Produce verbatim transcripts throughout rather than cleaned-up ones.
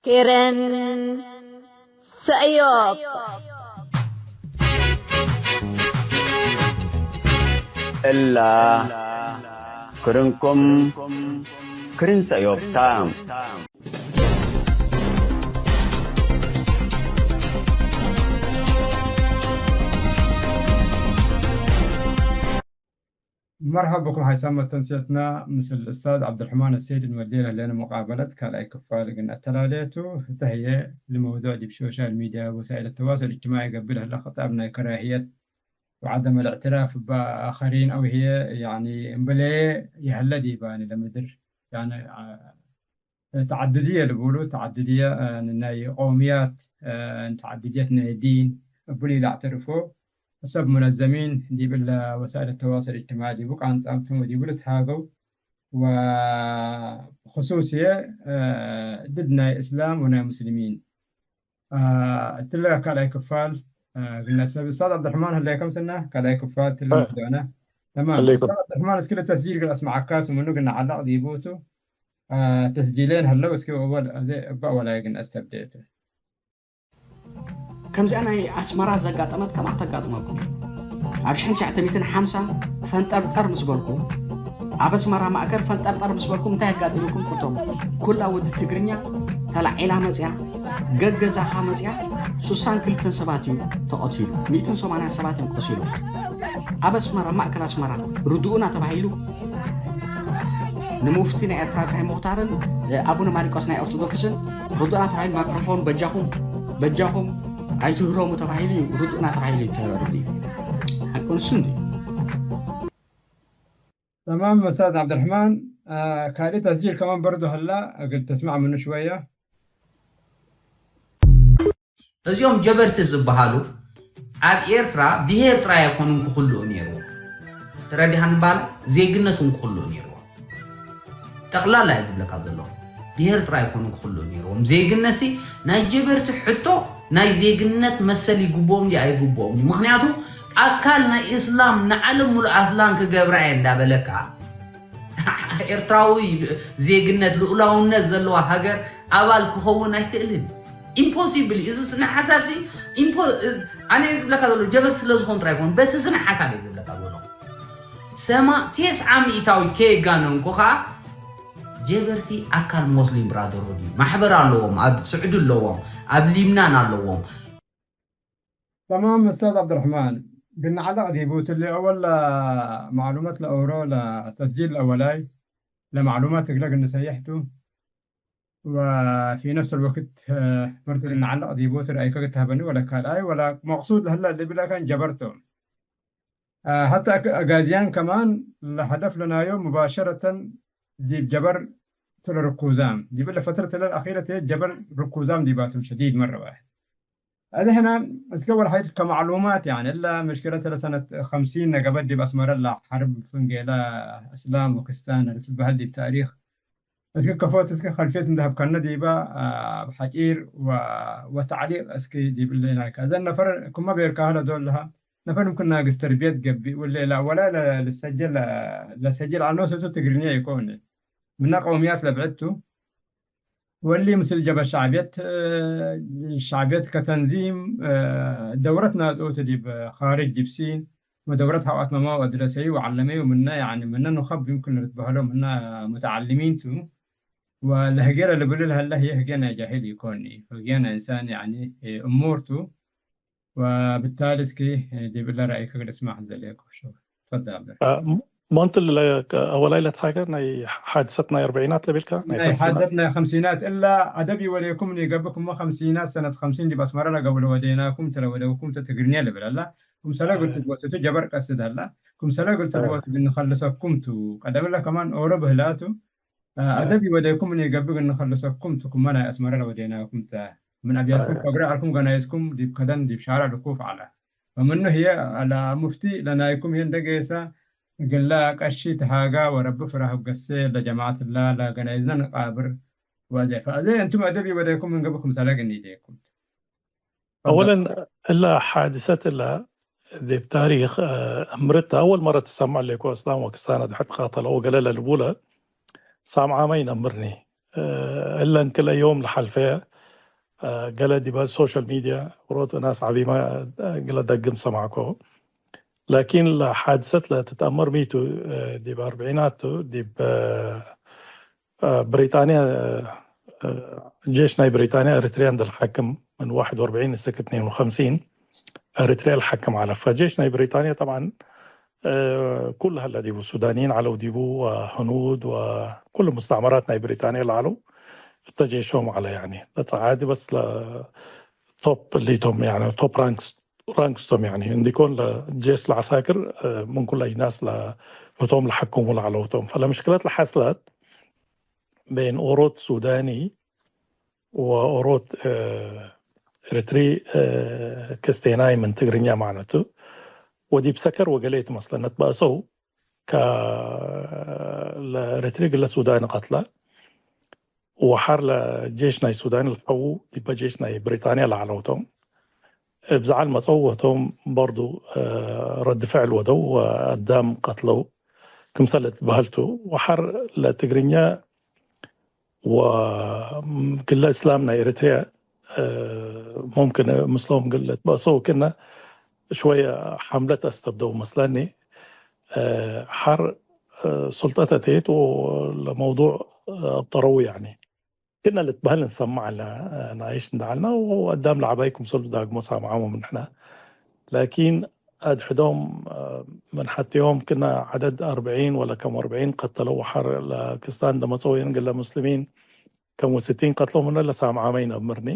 ክርን ሰእዮብ። እላ ክርንኩም ክርን ሰእዮብ ታ። መርሐብ ብኩም ሓይሳም መተንስየትና ምስል ኡስታዝ ዐብዱርሕማን አሰይድ እንወዴ ለህሌነ ሙቃበለት ካልኣይ ክፋል እግል ነአተላሌ ቱ። ህተ ህዬ ለመውዱዕ ዲብ ሶሻል ሚድያ ወወሳኢል ተዋሱል እጅትማዒ ገብእ ለህለ ክጣብ ናይ ከራህየት ወዐደም አልእዕትራፍ እበ አኸሪን አው ህዬ ያኒ እምብለየ ይሀለ ዲባኒ ለምድር ያኒ ተዓዱድየ ልቡሉ፣ ተዓዱድየ፣ እ፣ ናይ ቀውምያት፣ እ፣ ተዓዱድየት ናይ ዲን እብሊ ለአዕተርፎ ሰብ ሙነዘሚን ዲብ እለ ወሳኢል ተዋሱል እጅትማዒ ዲቡ ቃንጻምቱም ወዲቡ ልትሃገው ወክሱስየ፣ እ፣ ድድ ናይ እስላም ወናይ ሙስሊሚን። አ፣ እትለ ካልኣይ ክፋል፣ አ፣ ግልነ ሰብ። ኡስታዝ ዐብዱርሕማን ህሌከ ምስልነ ካልኣይ ክፋል እትለ አ፣ መውዱዕነ። ተማም። ህሌኩም። ኡስታዝ ዐብዱርሕማን፣ እስኪ ለተስጂል እግል አስመዓካቱ ምኑ እግል ነዐለቅ ዲቡቱ፣ አ፣ ተስጂሌን ህለው እስኪ ወአወል አዜ እበ ወላይ እግል ነአስተብዴቱ። ከምዚኣ ናይ ኣስመራ ዘጋጠመት ከማዕ ተጋጥመኩም። ኣብ ሽሕን ትሽዓተ ሚእትን ሓምሳን ፈንጠርጠር ምስ በልኩም፣ ኣብ ኣስመራ ማእከል ፈንጠርጠር ምስ በልኩም እንታይ ኣጋጢሙኩም ትፈልጡ? ኩላ ወዲ ትግርኛ ተላዒላ መጽያ፣ ገገዛኻ መጽያ፣ ሱሳን ክልተን ሰባት እዩ ተቐቲሉ፣ ሚእትን ሰማንያን ሰባት እዮም ቆሲሉ። ኣብ ኣስመራ፣ ኣብ ማእከል ኣስመራ ርድኡና ተባሂሉ፣ ንሙፍቲ ናይ ኤርትራ እብራሂም ሙኽታርን ኣቡነ ማሪቆስ ናይ ኦርቶዶክስን ርድኡና ተባሂሉ፣ ማይክሮፎን በጃኹም፣ በጃኹም ኣይትህረሙ ተባሂሉ እዩ፣ ርድኡና ተባሂሉ እዩ ተረድኡ። ሓቁ ንሱ እንዲ። ተማም ኡስታዝ ዐብደርሕማን፣ አ፣ ካልእ ተስጂል ከማን በርዶ ሀላ፣ እግል ተስማዕ ምኑ ሽወየ። እዚኦም ጀበርቲ ዝበሃሉ ኣብ ኤርትራ ብሄር ጥራይ ኣይኮኑን ክኽልኡ ነይርዎም። ተረዲሃኒ ባለ ዜግነት እውን ክኽልኡ ነይርዎም። ጠቕላላ እየ ዝብለካ ዘለኹ። ብሄር ጥራይ ኣይኮኑን ክኽልኡ ነይርዎም። ዜግነትሲ ናይ ጀበርቲ ሕቶ ናይ ዜግነት መሰል ይግብኦም ድዩ ኣይግብኦም ድዩ? ምኽንያቱ ኣካል ናይ እስላም ንዓለም ሙሉእ ኣስላም ክገብራ እየ እንዳበለካ ኤርትራዊ ዜግነት ልኡላውነት ዘለዋ ሃገር ኣባል ክኸውን ኣይክእልን። ኢምፖሲብል። እዚ ስነ ሓሳብ ሲ ኢምፖ-፣ ኣነ ዝብለካ ዘሎ ጀበርቲ ስለ ዝኾኑ ጥራይ ኣይኮኑን፣ በቲ ስነ ሓሳብ እየ ዝብለካ ዘሎ። ሰማ-፣ ቴስዓ ሚእታዊት ከየጋነንኩ ኸኣ ጀበርቲ ኣካል ሞስሊም ብራደርሁድ እዩ። ማሕበር ኣለዎም፣ ኣብ ስዑዲ ኣለዎም፣ ኣብ ሊብናን ኣለዎም። ተማም ኡስታዝ ዐብደርሕማን፣ እግል ነዐለቅ ዲቡ፣ እትሊ አወል ለማዕሉማት ለአውሮ ለተስጂል ለአወላይ ለማዕሉማት እግለ እግል ንሰይሕ ቱ፣ ወፊ ነፍስ አልወቅት፣ እ፣ መርት እግል ነዐለቅ ዲቡ፣ እት ረአይከ እግል ተሀበኒ ወለ ካልኣይ ወለ መቅሱድ ለህለ እሊ ብለከን ጀበርቶም። አ፣ ሐታ አግ-፣ አጋዝያን ከማን ለሀደፍ ለናዮም ሙባሸረተን ዲብ ጀበር ቱ ለርኩዛም፣ ዲብ እለ ፈትረት እለ አኺረት ህዬ ጀበር ርኩዛም ዲባቶም ሸዲድ መረ ዋሕድ። አዜ ሕነ እስከ ወልሐይት ከመዕሉማት፣ ያኒ እለ ምሽክለት እለ ሰነት ኸምሲን ነገበት ዲብ አስመረ ለሐርብ ፍንጌለ እስላም ወክስታን ለትትበሀል ዲብ ታሪክ እስክ ከፎት እስክ ከልፍየት እንዴ ሀብከነ ዲበ፣ አ፣ እብ ሐጪር ወ-፣ ወተዕሊቅ እስክ ዲብ እሊ ናይከ። እዘን ነፈር ክመ ቤርካሀ ለዶል ለሀ ነፈር ምክን ናግስ ተርብየት ገብእ ወለ ላ ወላ ለ-፣ ለሰጀል፣ ለሰጀል አኖሰቱ ትግርኛ ኢኮን። ምነ ቀውምያት ለብዕድ ቱ። ወሊ ምስል ጀበት ሸዕብየት፣ እ፣ ሸዕብየት ከተንዚም፣ እ፣ ደውረት ናድኦት ዲብ ካርጅ ዲብ ሲን፣ ወደውረት ሐቆ አትመመው አድረሰዩ ወዐለመዩ ምነ፣ ያኒ ምነ ኑኸብ ይምክን ልትበሀለው ምነ ሙተዐልሚን ቱ፣ ወለህጌ ለልብሉ ለሀለ ህዬ ህጌ ናይ ጃሂል ኢኮኒ፣ ህጌ ናይ እንሳን ያኒ እሙር ቱ፣ ወብታሊ እስኪ ዲብ እለ ረአይከ እግል እስማዕ ዘሌኩ። ሹ፣ ትፈደል አብደል። አ፣ ም-፣ ሞንት ለ-፣ አወላይ ለትሃገር ናይ ሓድሰት ናይ አርበዒናት ለቤልካ፣ ናይ ናይ ከምሲናት? ሓድሰት ናይ ከምሲናት እላ አደብ ኢወዴኩም ኒገብእ ክመ ከምሲናት ሰነት ከምሲን ዲብ አስመረ ለገብእ ለወዴናኩም ተ ለወደውኩም ተ ትግርኛ ልብል አላ። ክምሰለ እግል ትግወቱ ቱ ጀበር ቀስድ ሀላ። ክምሰለ እግል ትግወቱ እግል ንከልሰኩም ቱ። ቀደምለ ከማን ኦሮ ብህላቱ፣ አ፣ አደብ ኢወዴኩም ምን ኢገብእ እግል ንከልሰኩም ቱ። ክመ ናይ አስመረ ለወዴናኩም ተ። ምን አብያትኩም ቀብሬ ዐልኩም ገናይዝኩም ዲብ ከደን ዲብ ሻርዕ ልኩፍ ዐለ። ወምኑ ህዬ ለሙፍቲ ለናይኩም ህዬ እንዴ ጌሰ እግለ ቀሺ ተሃጋ ወረቢ ፍራህ እብ ገሴ ለጀማዐት እላ ለገናይዝነ ንቃብር ወአዜ። ፈአዜ እንቱም አደብ ኢወዴኩም ምን ገብእ ክምሰለ እግል ንኢዴኩም። አወለን፣ እለ ሓድሰት እለ ዲብ ታሪክ፣ እ፣ እምርተ አወል መረ ትሰምዕ ሌኮ። እስላም ወክስታን አድሕድ ቃተለው ወገሌ ለልቡለ ሳምዓመ ኢነምርኒ። እ፣ እለን ክለ ዮም ለሐልፈ አ፣ ገለ ዲበ ሶሻል ሚድያ ኦሮት እናስ ዐቢመ፣ አ፣ ገለ ደግም ሰማዕኮ። ላኪን ለሓድሰት ለትትአመር ሚቱ፣ አ፣ ዲብ አርብዒናት ቱ፣ ዲብ፣ አ፣ አ፣ ብሪጣንያ፣ አ፣ ጄሽ ናይ ብሪጣንያ ኤሪትርያ እንዴ ለሓክም ምን ዋሕድ ወአርብዒን እስክ እትኔን ወኸምሲን ኤሪትርያ ለሓክም ዐለ። ፈጄሽ ናይ ብሪጣንያ ጠብዓን፣ አ፣ ኩሉ ሀለ ዲቡ፣ ሱዳንይን ዐለው ዲቡ፣ ወህኑድ ወኩሉ ሙስተዕመራት ናይ ብሪጣንያ ለዐለው እተ ጄሾም ዐለ። ያኒ ለጸዓዲ በስ ለቶፕ እሊቶም፣ ያኒ ቶፕ ራንክስ፣ ራንክስ ቶም፣ ያኒ እንዲኮን ለጄሽ ለዐሳክር፣ አ፣ ምን ኩሉ አጅናስ ለህቶም ለሐክሙ ለዐለው ቶም። ፈለምሽክለት ለሐስለት ቤን ኦሮት ሱዳኒ ወኦሮት፣ እ፣ ኤሪትሪ፣ እ፣ ክስቴናይ ምን ትግርኛ ማዕነቱ፣ ወዲብ ሰከር ወገሌ ቱ መስለነት በአሰው፣ ከ-፣ ለኤሪትሪ ግለ ሱዳን ቀትለ፣ ወሐር ለጄሽ ናይ ሱዳን ለሐዉ ዲበ ጄሽ ናይ ብሪጣንያ ለዐለው ቶም። እብ ዘዐል መጸው ወህቶም በርዱ፣ እ፣ ረድ ፍዕል ወደው ወአዳም ቀትለው ክምሰል እት በህል ቱ። ወሐር ለትግርኛ ወግለ እስላም ናይ ኤሪትርያ፣ እ፣ ሙምክን ምስሎም ግለ ትበአሰው ክእነ ሽወየ ሐምለት አስተብደው መስለኒ። እ፣ ሐር፣ እ፣ ሱልጠት አቴት ወለመውዱዕ አብጠረው፣ ያኒ ክእነ ልትበህል እንሰምዕ አለ። እ፣ ናይሽ እንደ ዐልነ ወአዳም ለዐባይ ክምሰሉ ዳግሞ ሳምዓሙ ምንሕነ። ላኪን አድሕዶም፣ እ፣ ምን ሐቴዮም ክእነ ዐደድ አርብዒን ወለ ከም አርብዒን ቀተለው ወሐር ለክስታን እንደ መጸው ወይን ግለ ሙስሊሚን ከም ወስቲን ቀትሎም ምነ ለሳምዓመ ኢነአምርኒ።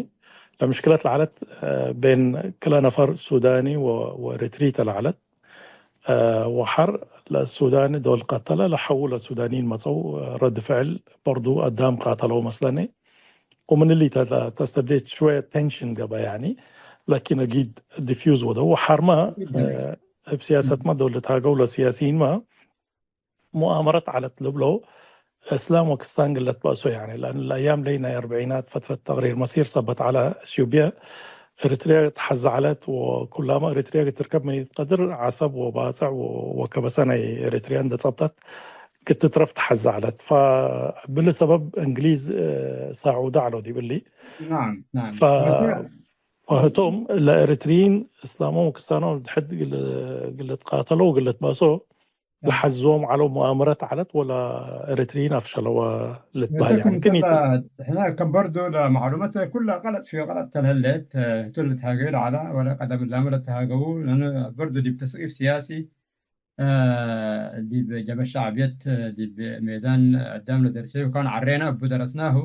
ለምሽክለት ለዐለት፣ እ፣ ቤን ክለ ነፈር ሱዳኒ ወ-፣ ወኤሪትሪ ተ ለዐለት። እ፣ ወሐር ለሱዳኒ ዶል ቀተለ ለሐዉ ለሱዳኒን መጸው፣ እ፣ ረድ ፍዕል በርዱ አዳም ቃተለው መስለኒ። ወምን እሊ ተ-፣ ተ-፣ ተስተብዴት ሽወየ ቴንሽን ገበ ያኒ። ላኪን አጊድ ዲፊዩዝ ወደው። ወሐርመ፣ እ፣ እብ ሲያሰትመ ዶል ልትሃገው ለሲያሲይንመ ሙአመረት ዐለት ልብሎ። እስላም ወክስታን ግለት በአሶ፣ ያኒ፣ ለአን ለአያም ለይ ናይ አርበዒናት ፈትረት ተቅሪር መሲር ሰበት ዐለ። እሱብየ ኤሪትርያ ተሐዘ ዐለት፣ ወኩላመ ኤሪትርያ እግል ትርከብ ምን ኢትቀድር፣ ዐሰብ ወባጽዕ ወ-፣ ወከበሰ ናይ ኤሪትርያ እንደ ጸብጠት እግል ትትረፍ ተሐዘ ዐለት። ፈእብሊ ሰበብ እንግሊዝ፣ እ፣ ሳዑደ ዐለው ዲብሊ። ናም፣ ናም። ፈ-፣ ፈህቶም ለኤሪትሪይን እስላሞም ወክስታኖም ድሕድ ግል-፣ ግለት ቃተሎ ወግለት በአሶ፣ ለሐዞም ዐለው ሙአመረት ዐለት ወለ ኤሪትሪይን አፍሸለወ ልትበህል፣ ያኒ፣ ክም ክኒቱ። ሕነ ከም በርዱ ለማዕሉመት ኩለ ቀለጥ ፊ ቀለጥ ተልህሌት፣ ህቱ ልትሃገዩ ለዐለ ወለ ቀደም ላመ ለትሃገዉ፣ ለነ በርዱ ዲብ ተስቂፍ ሲያሲ፣ እ፣ ዲብ ጀብሀት ሸዕብየት፣ ዲብ ሜዳን አዳም ለደርሰዩ ካን ዐሬነ እቡ ደረስናሁ።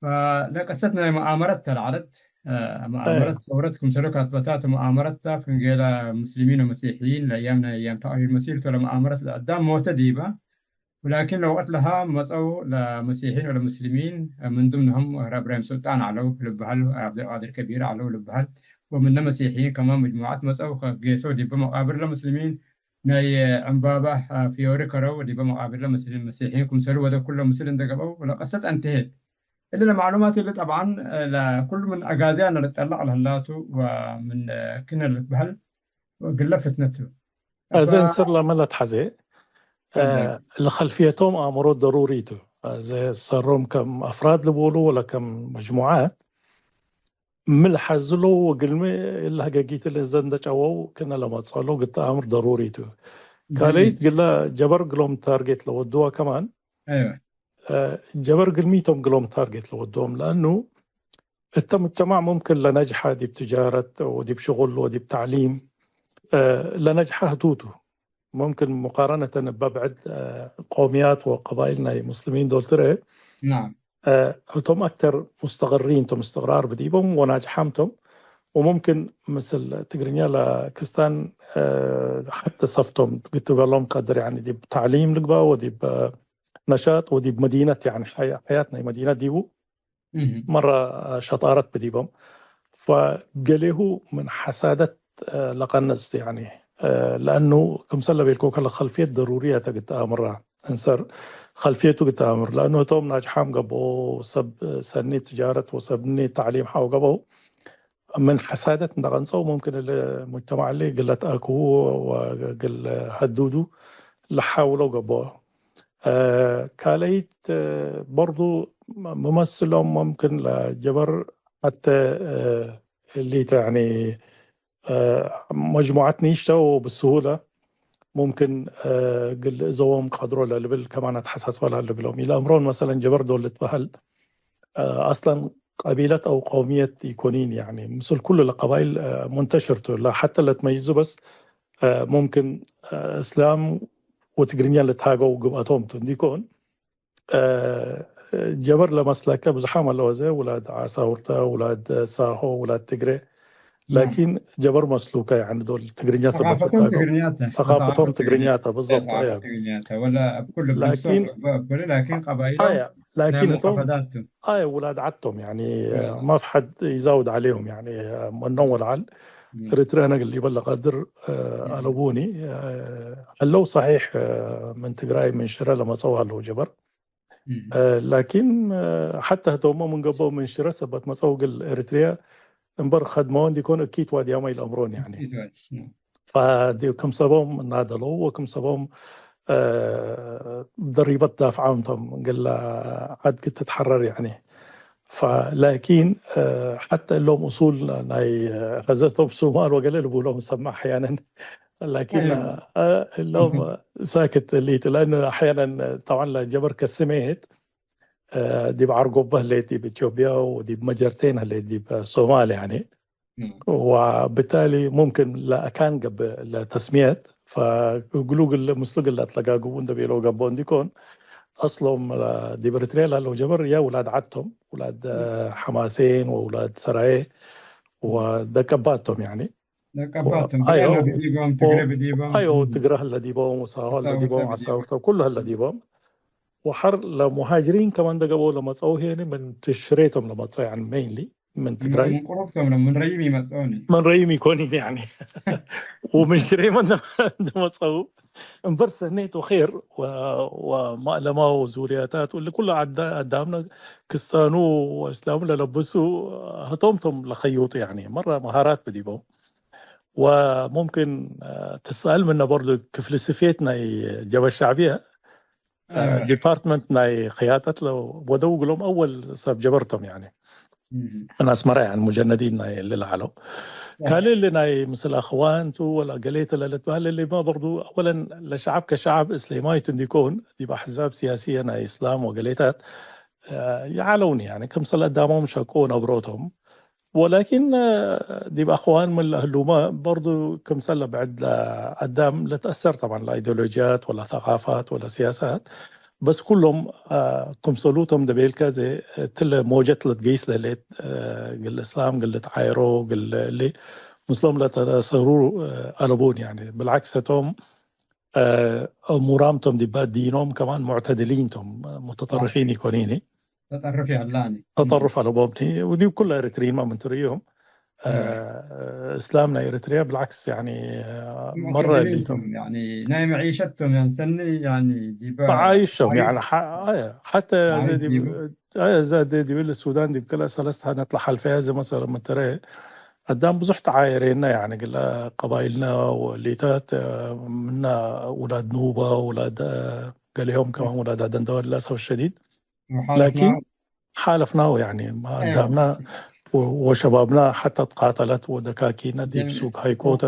ፈለቅሰት ናይ መአመረት ተ ለዐለት፣ እ፣ መአመረት ሰውረት ክምሰሉ ካትበታቱ መአመረት ተ፣ ፍንጌለ ሙስሊሚን ወመሲሕይን ለአያም ናይ አያም ተቅሪር መሲር ቱ ለመአመረት ለአዳም ሞተ ዲበ። ወላኪን ለወቅት ለሀ መጸው ለመሲሕይን ወለሙስሊሚን፣ ምን ድምንሁም ሀር እብራሂም ሱልጣን ዐለው ልበሀል፣ ሀር ዐብደልቃድር ከቢር ዐለው ልበሀል፣ ወምነ መሲሕይን ከማን መጅሙዓት መጸው ከጌሰው ዲበ መቃብር ለሙስሊሚን ናይ ዕምባባ ፊዮሪ ከረው ዲበ መቃብር ለሙስሊም መሲሕይን ክምሰሉ ወደ ኩለ ምስል እንደ ገብአው ወለቅሰት አንትሄት። እሊ ለማዕሉማት እሊ ጠብዓን ለኩሉ ምን አጋዝያነ ልጠለቅ ለህላቱ ወምን ክነ ልትበህል ግለ ፍትነቱ። አዜ እንስር ለመ ለትሐዜ፣ እ፣ ለኸልፍየቶም አእምሮ ደሩሪ ቱ። አዜ ሰሮም ከም አፍራድ ልቡሉ ወለ ከም መጅሙዓት ሚ ለሐዝሎ ወግልሚ እለ ህገጊት እሊ እንዘ እንደ ጨወው ክእነ ለመጽአሎ ግልት አምር ደሩሪ ቱ። ካልኢት ግለ ጀበር ግሎም ታርጌት ለወድወ ከማን፣ እ፣ ጀበር ግልሚቶም ግሎም ታርጌት ለወድዎም ለአኑ እተ ሙጅተማዕ ሙምክን ለነጅሐ ዲብ ትጃረት ወዲብ ሽቁል ወዲብ ተዕሊም፣ እ፣ ለነጅሐ ህቱ ቱ። ሙምክን ሙቃረነተን እበ ብዕድ፣ እ፣ ቆምያት ወቀባይል ናይ ሙስሊሚን ዶል ትርኤ፣ ናም። እ፣ ህቶም አክተር ሙስተቅሪን ቶም፣ እስትቅራር ብዲቦም ወናጅሓም ቶም። ወሙምክን ምስል ትግርኛ ለክስታን፣ እ፣ ሐተ ሰፍቶም ግትበሎም ቀድር፣ ያኒ ዲብ ተዕሊም ልግበእ ወዲብ፣ እ፣ ነሻጥ ወዲብ መዲነት፣ ያኒ ሐያ-፣ ሐያት ናይ መዲነት ዲቡ እህ። መረ ሸጣረት ብዲቦም። ፈገሌሁ ምን ሐሳደት፣ እ፣ ለቀንስ፣ ያኒ፣ እ፣ ለአኑ ክምሰል ለቤልኮ ከለ ከልፍየት ደሩርየት እግል ተአምራ። እንሰር ከልፍየቱ እግል ተአምር። ለአኑ ህቶም ናጅሓም ገብኦ፣ ሰብ ሰኒ ትጃረት ወሰብኒ ተዕሊም ሐው ገብኦ። ምን ሐሳደት እንደ ቀንጸው ሙምክን እሊ ሙጅተማዕ እሊ ግለት አክዉ ወግል ሀዱዱ ለሓውለው ገብኦ። እ፣ ካልአይት፣ እ፣ በርዱ መመስሎም ሙምክን ለጀበር ሐተ፣ እ፣ እሊተ፣ ያኒ፣ እ፣ መጅሙዐት ኒሽተ ወብስሁለ ሙምክን፣ እ፣ እግል ልእዘዎም ቀድሮ ለልብል ከማን አትሐሳስበ ለሀለ እግሎም። ኢለአምሮን መሰለን ጀበር ዶል ልትበሀል፣ እ፣ አስለን ቀቢለት አው ቀውምየት ኢኮኒን፣ ያኒ ምስል ኩሉ ለቀባይል፣ እ፣ ሙንተሽር ቱ፣ ለ-፣ ሐተ ለትመይዙ በስ፣ እ፣ ሙምክን፣ እ፣ እስላም ወትግርኛ ልትሃገው ግብአቶም ቱ እንዲኮን፣ እ፣ ጀበር ለመስለከ ብዙሓም አለው፣ አዜ ውላድ ዓሳውርተ፣ ውላድ ሳሆ፣ ውላድ ትግሬ። ናም። ላኪን ጀበር መስሉከ፣ ያኒ ዶል ትግርኛ ሰበት ሰቃፈቶም ልትሃገው። ትግርኛ ተ፣ ሰቃፈቶም ሰቃፈቶም ትግርኛ ትግርኛ ተ፣ ብዘብጥ፣ ሰቃፈቶም አያ። ትግርኛ ተ፣ ወላ እብ ኩሉ ላኪን፣ ብንሰው እብ፣ እብ፣ ላኪን ቀባይሎም አያ፣ ላኪን ናይ እቶም፣ ሙቀፈዳት ቱ። አያ፣ ውላድ ዐቶም፣ ያኒ፣ ውላድ ዐ- ማፍ ሐድ ይዛውድ ዐሌሁም፣ ያኒ፣ መኖም ወለዐል፣ እም። ኤሪትርያ ነግል ሊበል ለቀድር፣ እ፣ እም። አለቡኒ፣ እ፣ ሀለው ሰሒሕ፣ እ፣ ምን ትግራይ ምን ሽረ ለመጸው ሀለው ጀበር። እም። እ፣ ላኪን፣ እ፣ ሐተ ህቶሞ ምን ገበው ምን ሽረ ሰበት መጸው እግል ኤሪትርያ እምበር ከድመወ እንዲኮን እኪት ዋድያመ ኢለአምሮን፣ ያኒ። እኪት ዋድስ ነው። ፈዲብ ክም ሰቦም ናደለው ወክም ሰቦም፣ እ፣ ደሪበት ዳፍዓም ቶም እግል ዐድ ክትትሐረር፣ ያኒ። ፈ-፣ ላኪን፣ እ፣ ሐተ እሎም እሱል ናይ፣ እ፣ ሐዘቶም ሶማል ወገሌ ልቡሎም እሰመዕ አሕያነን። ላኪን፣ አዮ። እ፣ እሎም ሳክት እሊቱ፣ ለአኑ አሕያነን ጠብዓን ለጀበርከ ስሜት፣ እ፣ ዲብ ዐርጎበ ህሌት፣ ዲብ ኢትዮጵያ ወዲብ መጀርቴን ህሌት፣ ዲብ ሶማል፣ ያኒ። እም። ወብታሊ ሙምክን ለአካን ገብእ ለተስሚየት፣ ፈእግሉ እግል፣ ምስሉ እግል ለአትለጋግቡ እንደ ቤለው ገብኦ እንዲኮን፣ አስሎም ዲብ ኤሪትርያ ላለው ጀበር ያ ውላድ ዐቶም፣ ውላድ፣ እ፣ እም። ሐማሴን ወውላድ ሰራዬ እም። ወደቀባቶም፣ ያኒ። ደቀባቶም፣ ወ-፣ አዮ፣ ትግሬ ብዲቦም፣ ትግሬ ወ-፣ ብዲቦም። አዮ፣ እም። ትግረ ህለ ዲቦም፣ ወሳሆ ህለ ዓሳውርተ ዲቦም፣ ብዲቦም። ዓሳውርተ ኩሉ ህለ ዲቦም። ወሐር ለሙሃጅሪን ከማን ደገበው ለመጸው ሄኒ ምን ትሽሬቶም ለመጸው፣ ያኒ፣ ሜይንሊ ምን ምን፣ ትግራይ። ምን ቁሩብቶም ለ-፣ ምን ረይም ይመጽኦኒ። ምን ረይም ይኮኒን፣ ያኒ። ወምን ሽሬመ እንደ፣ እንደ መጸው እምበር ሰኔት ወኼር ወ-፣ ወማእለማ ወዙርያታት ወእሊ ኩሉ አዳ-፣ አዳምነ ክስታኑ ወእስላሙ ለለብሱ ህቶም ቶም ለኸዩጡ፣ ያኒ፣ መረ መሃራት ብዲቦም። ወሙምክን፣ አ፣ ትሰአል ምነ በርዱ ክፍል ስፌት ናይ ጀበ ሸዕብየ፣ አ፣ አዎ። ዲፓርትመንት ናይ ክያጠት ለ-፣ ወደው እግሎም አወል ሰብ ጀበርቶም፣ ያኒ። እም። ምን አስመረ፣ ያኒ፣ ሙጀነዲን ናይ እሊ ለዐለው። አዎ። ካልእ እሊ ናይ ምስል አኽዋን ቱ ወላ ገሌ ተ ለልትበህል እሊመ በርዱ አወለን ለሸዐብ ከሸዐብ እስሌማይ ቱ እንዲኮን ዲብ አሕዛብ ሲያሲየ ናይ እስላም ወገሌታት፣ አ፣ ይዐለውኒ፣ ያኒ፣ ክምሰል አዳሞም ሸቁ ነብሮቶም። ወላኪን፣ ዲብ አኽዋን ምን ለህሉመ በርዱ ክምሰል ለብዕድ ለአዳም ለትአሰር፣ ጠብዓን ለአይዲዮሎጂያት ወለሰቃፋት ወለሲያሳት፣ በስ ኩሎም፣ አ፣ ክምሰሉቶም ደቤልከ ዘ እትለ ሞጀት ለትገይስ ለህሌት፣ አ፣ እግል እስላም እግል ልትዓየሮ እግል እሊ ምስሎም ለተአሰሩ፣ አ፣ አለቡን። ያኒ ብልዓክስ ህቶም፣ አ፣ እሙራም ቶም ዲበ ዲኖም ከማን ሙዕተድሊን ቶም፣ ሙተጠርፊን ኢኮኒኒ። ተጠርፍ ያላኒ። ተጠርፍ አለቦምኒ። ወዲብ ኩለ ኤሪትሪን ማ ምን ትርእዮም፣ እ፣ እም። እስላም ናይ ኤሪትሪያ ብልዓክስ፣ ያኒ፣ መረ ሙዕተድሊን ሊቶም። ቶም፣ ያኒ፣ ናይ መዒሸቶም፣ ያኒ፣ ሰኒ፣ ያኒ፣ ዲበ ተዓይሾም፣ መዓይሽ-፣ ያኒ፣ ሐ-፣ አየ፣ ሐተ አዜ መዓይሽ ዲብ-፣ ዲቡ። አየ፣ እዛ ዲብል ሱዳን ዲብ ክልኤ ሰለስተ ሰነት ለሐልፈያ፣ እዜ መሰለን ምን ትርኤ፣ አዳም ብዙሕ ተዓየሬና፣ ያኒ፣ ግለ ቀባይልና ወሊታት፣ ምና ውላድ ኑባ፣ ውላድ፣ ገሌሆም ከማን ውላድ አደንደወ፣ ለልአሰፍ ሸዲድ። ወሓለፍናሁ። ላኪን ሓለፍናሁ፣ ያኒ፣ ማ አዳምና ወ-፣ ወሸባብና ሐታ ትቃተለት ወደካኪነ ዲብ ሱቅ ሃይኮተ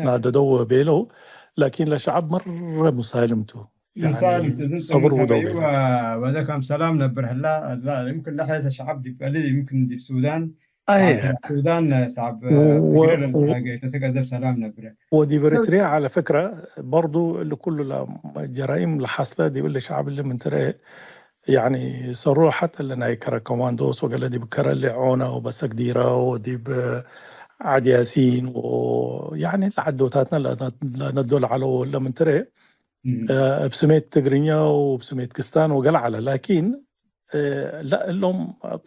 ናደደው ወቤለው፣ ላኪን ለሸዐብ መረ ሙሳልም ቱ። ያኒ ሙሳልም ቱ፣ ዝንቱ ሰብር ሙሳልም ወደው ቤለው። ወ-፣ ወደ ከም ሰላም ነብር ህላ፣ ህላ፣ ይምክን ለሐየተ ሸዐብ ዲብ ቀሊል፣ ይምክን ዲብ ሱዳን፣ አየ። ሱዳን ሳብ ወ-፣ ትግረ ወ-፣ ለልትሃገ፣ ተሰገደብ ሰላም ነብረ። ወዲብ ኤሪትሪያ፣ ዐለ ፍክረ፣ በርዱ እሊ ኩሉ ለጀራይም ለሐስለ ዲብ እሊ ሸዐብ እሊ ምን ትርኤ፣ ያኒ ሰሩ ሐተ እሊ ናይ ከረ ኮማንዶስ ወገለ ዲብ ከረ እሊ ዖነ ወበሰክ ዲራ ወዲብ ዐድ ያሲን ወ-፣ ያኒ ለዐዶታትነ ለነ-፣ ለነዶ ለዐለው እለ ምን ትርኤ፣ እም። እ፣ እብ ስሜት ትግርኛ ወእብ ስሜት ክስታን ወገለ ዐለ። ላኪን፣ እ፣ ላ እሎም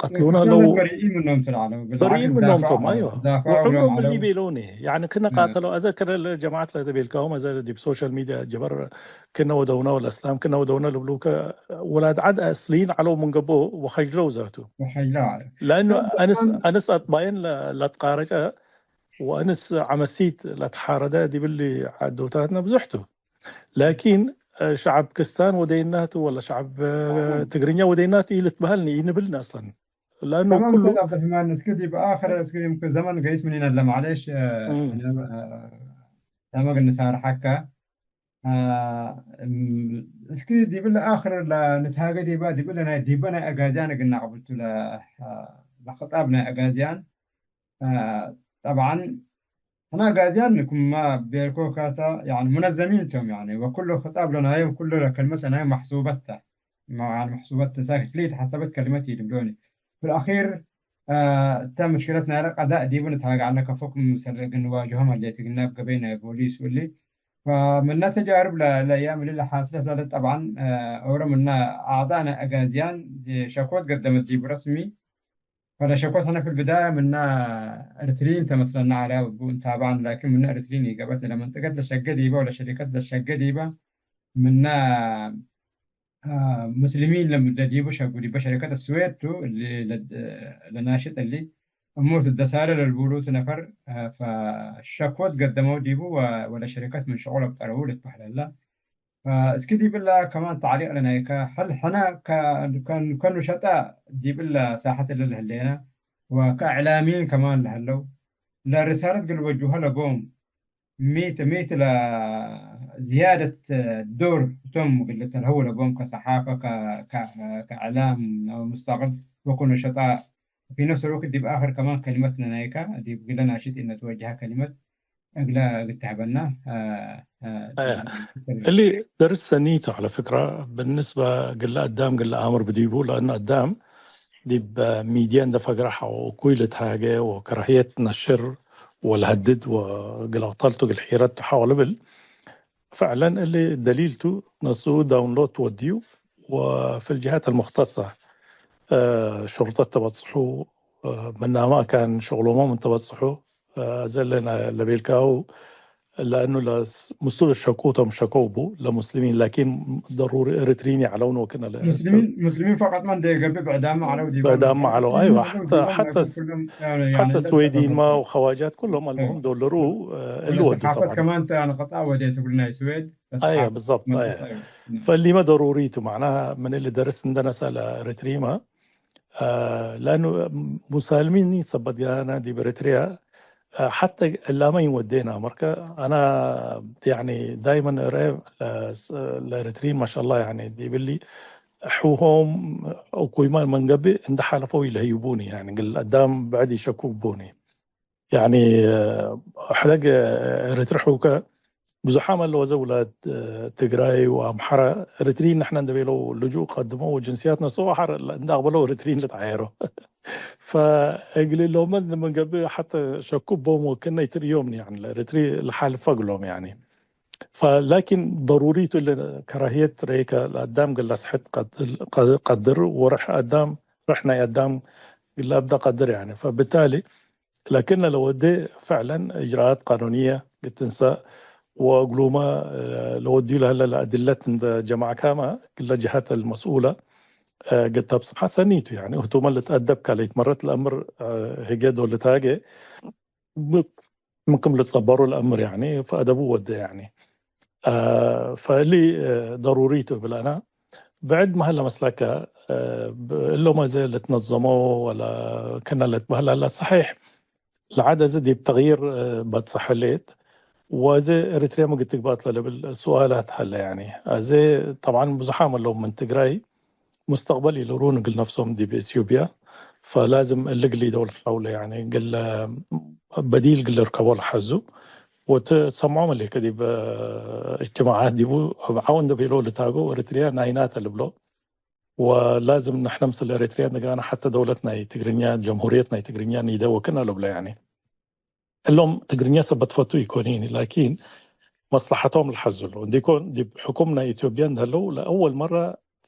ቀትሉነ ክስታን ለው በሪኢን ምኖም ትልዓለው፣ በሪኢን ብልዓክስ ምኖም ዳፋዕ ቶም፣ ዐለው፣ አይዋ። ዳፋዕ ወሑሎም እሎም እሊ ዐለው። ቤለውኒ፣ ያኒ ክነ እም። ቃተለው፣ አዘ ክረ ለጀማዓት ለተቤልካሆም፣ አዘ ዲብ ሶሻል ሚድያ ጀበር ክነ ወደውነ ወለእስላም ክነ ወደውነ ልብሉከ፣ ውላድ ዐድ አስልይን ዐለው ምን ገቦ ወኸጅለው ዛቱ። ወኸጅለው ዐለው። ለአኑ ቶም አነስ፣ አነስ አጥባየን ለ-፣ ለትቃረጨ ወአነስ ዐመሲት ለትሓረደ ዲብሊ ዐዶታትነ ብዙሕ ቱ። ላኪን፣ እ፣ ሸዐብ ክስታን ወደይናቱ ወለ ሸዐብ፣ እ፣ ትግርኛ ወደይናቱ ኢልትበሀልኒ፣ ኢንብልኒ አስለን። ለአኑ ተማም ኩሉ ኡስታዝ ዐብደልረሕማን፣ እስኪ ዲብ አክር እስኪ የምክን ዘመን ገይስ ምኒነ ለማዕሌሽ፣ እ፣ እም። እነ፣ እ፣ ተመ እግል ንሳርሐከ። አ፣ እም፣ እስኪ ዲብለ አክር ለንትሃጌ ዲበ፣ ዲብለ ናይ፣ ዲበ ናይ አጋዝያን እግል ነቅብል ቱ ለ፣ አ፣ ለክጣብ ናይ አጋዝያን። አ፣ ጠብዓን፣ ሕነ አጋዝያን ክምማ ቤልኮ ካተ፣ ያኒ፣ ሙነዘሚን ቶም፣ ያኒ፣ ወኩሉ ክጣብ ለናዮም፣ ኩሉ ለከልመት ለናዮም መሕሱበት ተ። ያኒ፣ መሕሱበት ተ፣ ሳክት ለኢተሐሰበት ከልመት ኢልብሎኒ። ፊልአኺር፣ አ፣ እተ ምሽክለት ናይለ ቀዳእ ዲቡ ንትሃጌ ዐልነ፣ ከፎ ክምሰል እግል ንዋጅሆም ህሌት፣ እግል ናብ ገበይ ናይ ፖሊስ ወሊ። ፈምነ ተጃርብ ለ-፣ ለአያም እሊ ለሓስለት ላለት፣ ጠብዓን፣ አ፣ ኦሮ ምነ አዕዳእ ናይ አጋዝያን ሸኮት ገደመት ዲቡ ረስሚ። ፈለሸኮት ሕነ ፊ ልብዳየ ምነ ኤሪትሪይን ተ መስለነ ዐለ እቡ እንታብዐን፣ ላኪን ምነ ኤሪትሪይን ኢገብአት፣ ለመንጠቀት ለሸገ ዲበ ወለሸሪከት ለሸገ ዲበ ምነ፣ አ፣ ሙስሊሚን ለም-፣ ለዲቡ ሸጉ ዲበ ሸሪከት ስዌድ ቱ፣ እሊ ለ-፣ ለናሽጥ እሊ እሙር ትደሳለ ለልቡሉቱ ነፈር፣ አ፣ ፈሸኮት ገደመው ዲቡ ወ-፣ ወለሸሪከት ምን ሸቁል አብጠረዉ ልትበህለለ። ፈእስኪ ዲብለ ከማን ተዕሊቅ ለናይከ፣ ሀል ሕነ ከ-፣ ከ-፣ ከኑሸጣ ዲብለ ሳሐት እለ ለህሌነ ወከእዕላሚይን ከማን ለሀለው፣ ለርሳለት እግል ወጅሀ ለቦም፣ ሚ ት-፣ ሚ ት-፣ ለዝያደት ዶር እቶም እግል ልተልሀው ለቦም ከሰሓፈ፣ ከ-፣ ከ-፣ ከእዕላም ሙስተቅል ወከኑሸጣ። ወፊ ነፍስ ልወቅት ዲብ አክር ከማን ከሊመት ለናይከ ዲብ እግለ ናሽጥ ኢነትወጅሀ ከሊመት እግለ እግል ተህበና፣ አ፣ አ፣ አያ፣ እሊ ደርስ ሰኒ ቱ ዐለ ፍክረ፣ ብንስበ ግለ አዳም ግለ አምር ብዲቡ፣ ለአኑ አዳም ዲብ ሚድየ እንደ ፈግረ ሐው እኩይ ልትሃጌ ወከራህየት ነሽር ወለሀድድ ወግል አቅተልቱ እግል ሒረት ቱ ሐው ልብል። ፈዕለን እሊ ደሊል ቱ፣ ነስኡ ዳውንሎድ ትወድዩ ወፊ ልጅሃት አልሙክተሰ፣ አ፣ ሹርጠት ተበጽሑ፣ አ፣ ምናመ አካን ሸቅሎሞም እንተበጽሑ፣ አዘ ለና ለቤልካሁ፣ ለአኑ ለስ-፣ ምስሉ ሸኩ ቶም ሸከው ቡ ለሙስሊሚን፣ ላኪን ደሩሪ ኤሪትሪን ይዐለውን ወክነ ለ-፣ ሙስሊሚን፣ ሙስሊሚን ፈቀጥ ማ እንደ ገብእ ብዕዳም ዐለው ዲቦም፣ ብዕዳም ዐለው። ሙስሊሚን አይዋ፣ ዐለው ሐተ፣ ዲቦም፣ ሐተ ላኪን ስ-፣ ኩሎም፣ ያኒ፣ ሐተ ያኒ፣ ስዌዲን ማ ወኸዋጃት ኩሎም አልሙሁም ዶለሩ፣ እ፣ እሉ ወደ ወዱ ሰካፈት ጠብዓን። ከማን ተ-፣ ያኒ፣ ቀጣ ወደ ትብል ናይ ስዌድ፣ በስ አይዋ፣ ሐፈት ብዛብጥ፣ መን አይዋ። ተጠዩ። ፈሊመ ደሩሪ ቱ፣ መዕናሃ ምን እሊ ደርስ እንደነሰ ለኤሪትሪማ፣ አ፣ ለአኑ ሙሳልሚኒ ሰበት ጋነ ዲብ ኤሪትሪያ፣ አ፣ ሐተ እላመ ይወዴና። መርከ አና፣ ያኒ፣ ዳይመን እረ፣ ለስ-፣ ለኤሪትሪን ማሻአላህ፣ ያኒ፣ ዲብሊ፣ ሕውሆም እኩይማን መንገብእ እንደ ሓለፈው ይለህዩቡኒ፣ ያኒ፣ ግል አዳም ብዕድ ይሸኩቡኒ። ያኒ፣ ሕደግ ኤሪትሪ ሕውከ ብዙሓም አለ ወዘ ውላድ ትግራይ ወአምሐረ ኤሪትሪን ንሕነ እንደ ቤለው ልጁእ ቀድሞ ወጅንስያት ነስኦ ሐር እንደ አቅበለው ኤሪትሪን ልትዓየሮ። ፈእግል እሎመ ምን ገብእ ሐተ ሸኩ ቦም ወክነ ይትርእዮም ያኒ ለኤሪትሪ ለሓልፈ እግሎም ያኒ። ፈላኪን ደሩሪ ቱ እለ ከራህየት ረይከ ለአዳም ግለ አስሕት ቀድር ወርሕ አዳም ርሕ ናይ አዳም ግለ አብደ ቀድር ያኒ። ፈብታሊ ላኪን ለወዴ ፈዕለን እጅራአት ቃኑንየ ግትንሰእ ወእግሉመ ለወድዩ ለህለ ለአድለት እንደ ጀማዕካመ ግለ ጀሀት አልመስኡለ ግድ ተብጽሐ ሰኒቱ። ያኒ ህቱመ ልትአደብ ከለይት መረት ለአምር ህጌ ዶል ልትሃጌ ምን ክም ልትጸበሩ ለአምር ያኒ ፈአደቡ ወዴ ያኒ። አ፣ ፈእሊ፣ አ፣ ደሩሪ ቱ እብል አነ። ብዕድ መሀል ለመስለከ፣ አ፣ ብ-፣ እሎም አዜ ልትነዘሞ ወለ ክነ ልትበህል አለ። ሰሒሕ፣ ለዐድ አዜ ዲብ ተግይር፣ አ፣ በጽሐ ህሌት፣ ወአዜ ኤሪትርያ ምግድ ትግባት ለልብል ሱኣላት ሀለ። ያኒ፣ አዜ ጠብዓን ብዙሓም እሎም ምን ትግራይ፣ ሙስተቅበል ኢልሩን እግል ነፍሶም ዲብ ኢትዮጵያ፣ ፈላዝም እሊ እግል ኢደው ለሐውለ፣ ያኒ፣ እግል በዲል እግል ልርከቦ ለሐዙ፣ ወትሰምዖም እሊከ ዲብ እጅትማዓት ዲቡ፣ አብ ዐው እንደ ቤሎ ልታገው ኤሪትርያ ናይናተ ልብሎ፣ ወላዝም ንሕነ ምስል ኤሪትርያ ንጋና ሐተ ደውለት ናይ ትግርኛ፣ ጀምሁርየት ናይ ትግርኛ ኒደ ወክነ ልብሎ፣ ያኒ። እሎም ትግርኛ ሰበት ፈቱ ኢኮኒኒ፣ ላኪን መስለሐቶም ለሐዝሉ እንዲኮን፣ ዲብ ሕኩም ናይ ኢትዮጵያ እንደህለው ለአወል መረ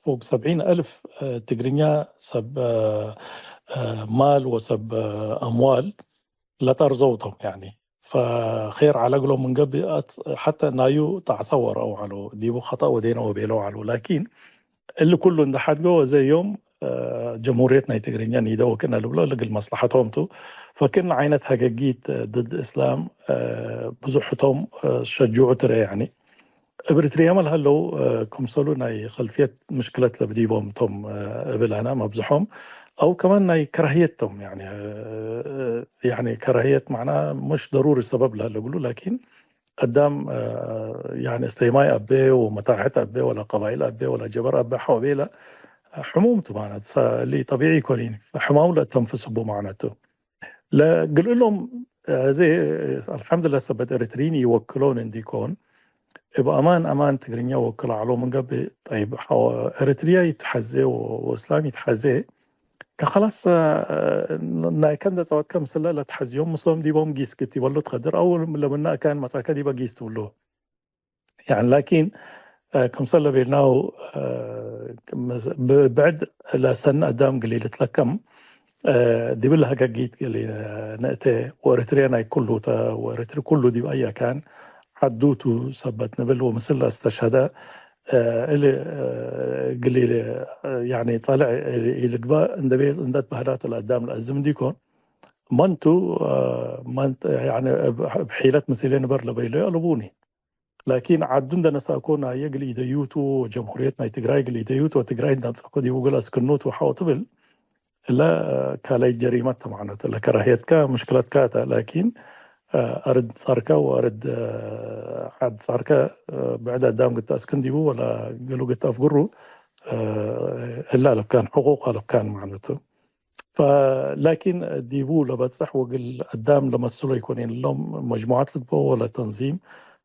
ፎቅ ሰብዒን አልፍ፣ እ፣ ትግርኛ ሰብ፣ እ፣ እ፣ ማል ወሰብ፣ እ፣ አምዋል ለጠርዘው ቶም፣ ያኒ፣ ፈኼር ዐለ እግሎም ምን ገብእ፣ አት-፣ ሐተ ናዩ ጣዕሰ ወረአው ዐለው፣ ዲቡ ኸጠእ ወዴነ ወቤለው ዐለው። ላኪን እሊ ኩሉ እንደ ሐድጎ ወዘ ዮም፣ እ፣ ጀምሁርየት ናይ ትግርኛ ኒደ ወክነ ልብሎ ለእግል መስለሐቶም ቱ። ፈክን ዓይነት ሀገጊት፣ እ፣ ድድ እስላም፣ እ፣ ብዙሕ ህቶም፣ እ፣ ሸጅዑ ትረ፣ ያኒ። እብ ኤሪትርያመ ለሀለው፣ እ፣ ክምሰሉ ናይ ከልፍየት ምሽክለት ለብዲቦም ቶም፣ እ፣ እብል አነ መብዝሖም። አው ከማን ናይ ከራህየት ቶም፣ ያኒ፣ ያኒ ከራህየት ማዕና ሙሽ ደሩሪ ሰበብ ለህለ እግሉ፣ ላኪን አዳም፣ ያኒ እስሌማይ አቤ ወመታሕት አቤ ወላ ቀባይል አቤ ወላ ጀበር አቤ ሐው ቤለ ሕሙም ቱ ማዕነት፣ እሊ ጠቢዒ ኢኮን፣ ሕማሙ ለአተንፍስ እቡ ማዕነቱ። ለእግል እሎም፣ አዜ አልሐምዱሊላህ ሰበት ኤሪትሪን ኢወክሎን እንዲኮን፣ እብ አማን አማን ትግርኛ ወክሎ ዐሎ ምን ገብእ፣ ጠይብ፣ ሐወ ኤሪትሪያ ኢትሐዜ ወ-፣ ወእስላም ኢትሐዜ፣ ከኸላስ፣ አ፣ ናይ ከንደ ጸወትከ ምስለ ለትሐዝዮም ምስሎም ዲቦም ጊስ ክትበሎ ትቀድር፣ አው ለምነ አካን መጻከ ዲበ ጊስ ትብሎ። ያኒ ላኪን፣ አ፣ ክምሰል ለቤልናሁ፣ አ፣ ክምስ-፣ ብ-፣ ብዕድ ለሰኒ አዳም እግል ኢልትለከም፣ አ፣ ዲብለ ሀገጊት እግል ንእቴ፣ ወኤሪትርየ ናይ ኩሉ ተ፣ ወኤሪትሪ ኩሉ ዲብ አየ አካን ዐዱ ቱ ሰበት ንብል፣ ወምስል ለአስተሽሀደ፣ አ፣ እሊ፣ አ፣ እግል ኢል-፣ ያኒ ጸልዕ ኢልግበእ እንዴ ቤ-፣ እንዴ ትበህላቱ ለአዳም ለአዝም እንዲኮን፣ መንቱ፣ አ፣ መንት-፣ ያኒ እብ፣ እብ ሒለት ምስሌ ንበር ለበይለዩ አለቡኒ። ላኪን ዐዱ እንደ ነሳእኮ ናየ እግል ኢደዩቱ ወጀምሁርየት ናይ ትግራይ እግል ኢደዩቱ ወትግራይ እንደ አምጸእኮ ዲቡ እግል አስክኑቱ ወሐው ትብል፣ እለ ካልአይ ጀሪመት ተ ማዕነቱ፣ እለ ከራህየትከ ምሽክለትከ ተ። ላኪን፣ አ፣ አርድ ጸርከ ወአርድ፣ አ፣ ዐድ ጸርከ፣ አ፣ ብዕድ አዳም ግድ ተአስክን ዲቡ ወላ ገሉ ግድ ተአፍግሩ፣ አ፣ እለ አለብካን፣ ሕቁቅ አለብካን ማዕነቱ። ፈ-፣ ላኪን ዲቡ ለበጽሕ ወእግል አዳም ለመስሎ ኢኮን፣ እሎም መጅሙዓት ልግበኦ ወለ ተንዚም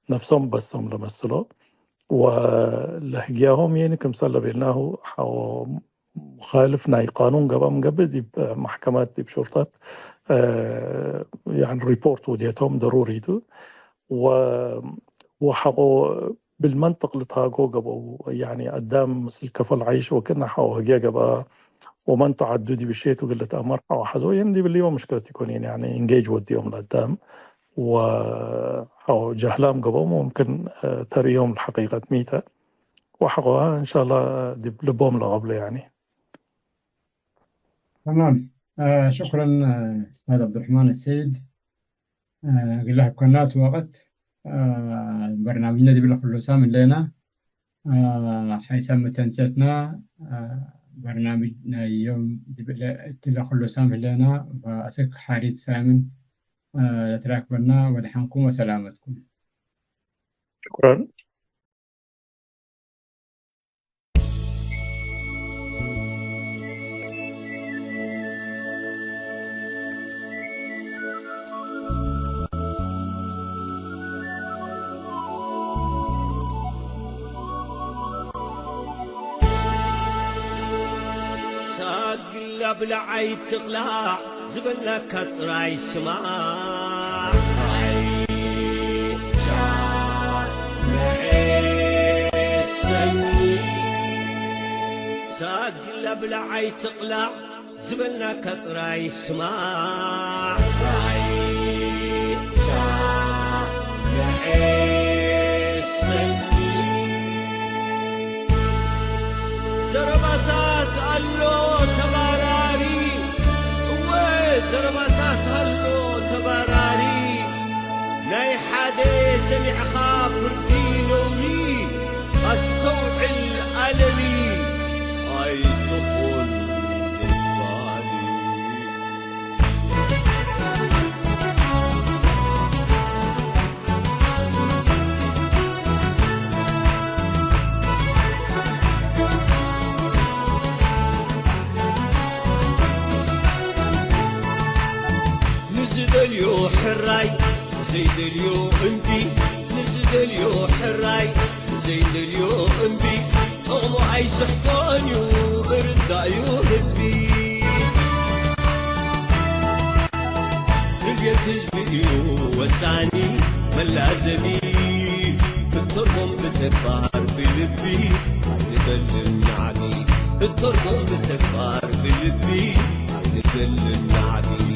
ነፍሶም በሶም ለመስሎ። ወለህግያሆም የኒ ክምሰል ለቤልናሁ ሐው ሙኻልፍ ናይ ቃኑን ገብአ ምን ገብእ ዲብ መሕከመት ዲብ ሹርጠት፣ እ፣ ያኒ ሪፖርት ውዴቶም ደሩሪ ቱ። ወ-፣ ወሐቆ እብል መንጥቅ ልትሃጎ ገብአው፣ ያኒ አዳም ምስል ከፎ ለዐይሽ ወክእነ ሐቆ ህግየ ገብአ፣ ወመንቱ ዐዱ ዲብ ሼቱ እግል ልትአመር ሐቆ ሐዞ፣ የን ዲብ እሊመ ምሽክለት ኢኮን፣ ያኒ ኢንጌጅ ወድዮም ለአዳም ወሐቆ ጀህላም ገብአው፣ ሙምክን፣ እ፣ ተርእዮም ለሐቂቀት ሚተ ወሐቆ፣ እንሻላ ዲብ ልቦም ለቀብሎ ያኒ። ተማም። አ፣ ሽክረን፣ አ፣ ኡስታዝ ዐብዱረሕማን አሰይድ። አ፣ እግለ ሀብከናቱ ወቅት፣ አ፣ በርናምጅነ ዲብለ ክሉ ሳም ህሌና፣ አ፣ ሐይሰ መተንሴትና፣ አ፣ በርናምጅ ናይ ዮም ዲብለ እትለ ክሉ ሳም ህሌና፣ ወአስክ ሐሪት ሳምን፣ አ፣ ለትራክበና ወደሐንኩም ወሰላመትኩም። ሽክረን። ሳግላ ብለዓይ ትቅላዕ ዝበልናካ ጥራይ ስማዕ። ሳግላ ብለዓይ ትቅላዕ ዝበልናካ ጥራይ ስማዕ። ዘረባታት ኣሎ ተባራሪ፣ እወ፣ ዘረባታት ኣሎ ተባራሪ። ናይ ሓደ ሰሚዕኻ ፍርዲ ነውሪ፣ ኣስተውዕል ኣለሊ ኣይትኹን እባሊ። ንዝደልዮ ሕራይ፣ ንዘይደልዮ እምቢ፣ ንዝደልዮ ሕራይ፣ ዘይደልዮ እምቢ፣ ጥቕሙ ኣይስሕቶን እዩ፣ እርዳእዩ ህዝቢ። ድልየት ህዝቢ እዩ ወሳኒ መላዘሚ፣ ብተርጎም ብተግባር ብልቢ ኣይንደልን ናዕቢ፣ ብተርጎም ብተግባር ብልቢ ኣይንደልን ናዕቢ።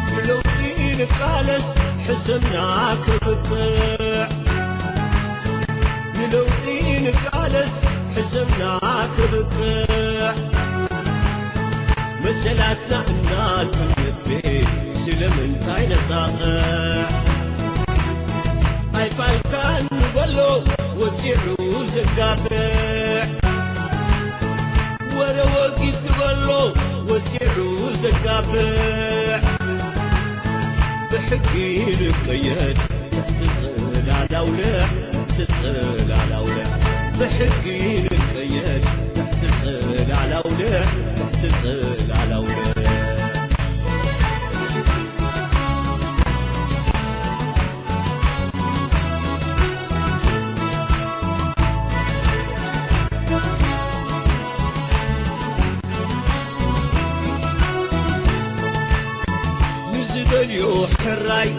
ንለውጢ ንቃለስ ሕሰምና ክብቅዕ፣ ንለውጢ ንቃለስ ሕሰምና ክብቅዕ፣ መሰላትና እናቱ ነፌ ስለምንታይ ነጣቕዕ? ኣይፋልካን ንበሎ ወጺዑ ዘጋፍዕ፣ ወረ ወጊት ንበሎ ወጺዑ ዘጋፍዕ። ብሕጊ ንቀየድ ትሕቲ ጽላል ኣውልዕ፣ ትሕቲ ጽላል ኣውልዕ። ብሕጊ ንቀየድ ትሕቲ ጽላል ኣውልዕ፣ ትሕቲ ጽላል ኣውልዕ። ንዝደልዮ ሕራይ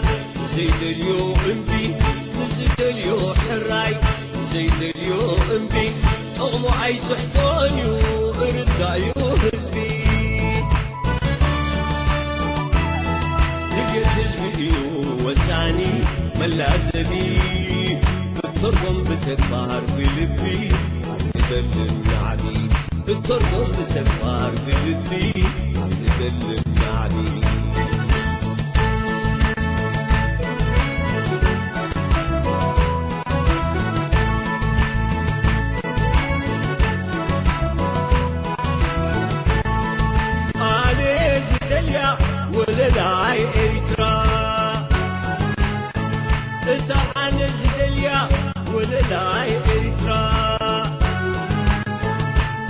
ዘይደልዮ እምቢ፣ ንዝደልዮ ሕራይ ዘይደልዮ እምቢ፣ ጥቕሙ ኣይስሕቶን እዩ እርዳእዩ ህዝቢ። ድልየት ህዝቢ እዩ ወሳኒ መላዘቢ፣ ብተርጎም ብተግባር ብልቢ ኣይንደልን ናዕቢ። ብተርጎም ብተግባር ብልቢ ኣይንደልን ናዕቢ። ኣነ ዝደልያ ወለላይ ኤሪትራ፣ እታ ኣነ ዝደልያ ወለላይ ኤሪትራ፣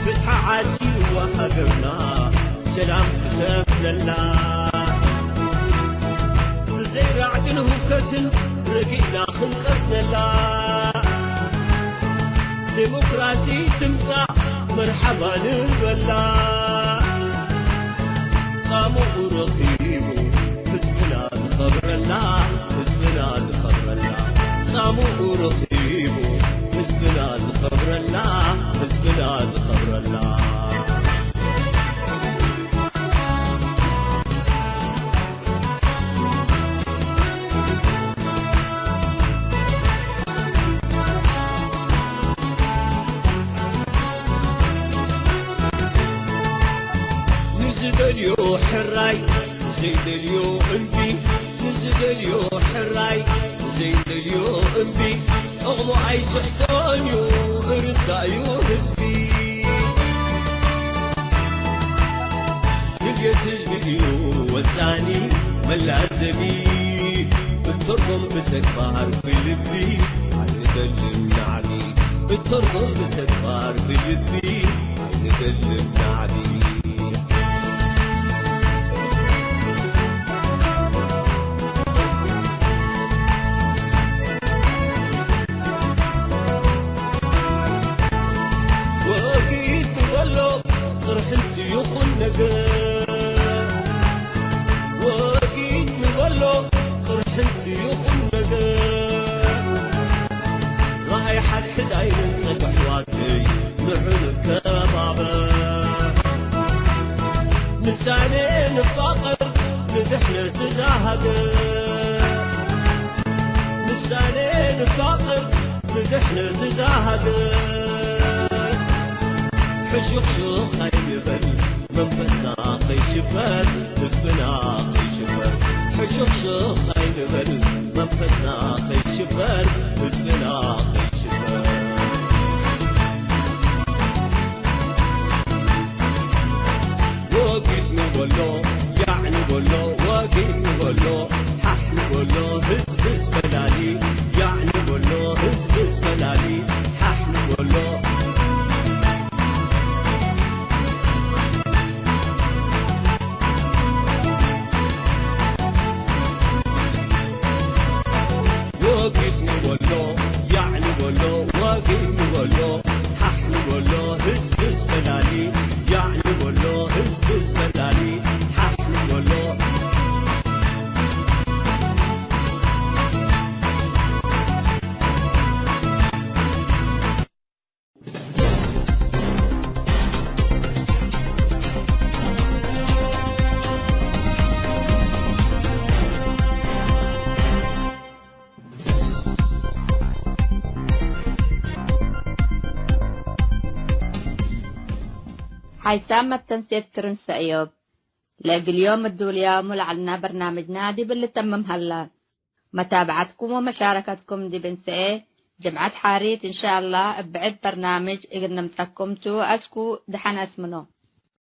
ፍትሐ ዓሲልዋ ሃገርና ሰላም ክሰፍነላ፣ ብዘይ ራዕድን ሁከትን ረጊእና ክንቀስነላ፣ ዴሞክራሲ ትምጻእ መርሐባ ንበላ። ጻምኡ ረኺቡ ህዝብና ዝኸብረላ፣ ህዝብና ዝኸብረላ። ጻምኡ ረኺቡ ህዝብና ዝኸብረላ፣ ህዝብና ዝኸብረላ። ንዝደልዮ ሕራይ ዘይደልዮ እምቢ፣ ንዝደልዮ ሕራይ ዘይደልዮ እምቢ፣ ጥቕሙ ኣይስሕቶን እዩ እርዳእዩ ህዝቢ። ድልየት ህዝቢ እዩ ወሳኒ መላዘቢ፣ ብተርጎም ብተግባር ብልቢ ኣይንደልን ናዕቢ፣ ብተርጎም ብተግባር ብልቢ ኣይንደልን ናዕቢ። ወጊት ንበሎ ቅርሕንቲ ይኹን ነገር፣ ወጊት ንበሎ ቅርሕንቲ ይኹን ነገር፣ ረኣይ ሓድሕድ ኣይንንጸግ ኣሕዋተይ ንዑ ንከባበር። ምሳሌ ንፋቐር ንድሕነት እዛ ሃገር፣ ምሳሌ ንፋቐር ንድሕነት እዛ ሃገር። ሕሹኽሹኽ ኣይንበል መንፈስና ከይሽበር፣ ህዝብና ከይሽበር። ሕሹኽሹኽ ኣይንበል መንፈስና ከይሽበር፣ ህዝብና ከይሽበር። ወጊድ ንበሎ፣ ያዕ ንበሎ፣ ወጊድ ንበሎ፣ ሓሕ ንበሎ፣ ህዝብ ዝበላሊ። ያዕ ንበሎ፣ ህዝብ ዝበላሊ፣ ሓሕ ንበሎ። ወጊድ ንበሎ፣ ያዕ ንበሎ፣ ወጊድ ንበሎ፣ ሓሕ ንበሎ፣ ህዝብ ዝበላሊ። ያዕ ንበሎ፣ ህዝብ ዝበላሊ፣ ሓሕ ንበሎ። ሓይሳም መተንሴት ክርን ሰእዮብ። ለእግል ዮም እዱልያሙ ለዐልና በርናምጅና ዲብ ልተምም ሀላ። መታብዐትኩም ወመሻረከትኩም ዲብ እንሰኤ ጅምዐት ሓሪት እንሻአላህ እብ ብዕድ በርናምጅ እግል ንምጸኩም ቱ። አስኩ ደሐን አስምኖ።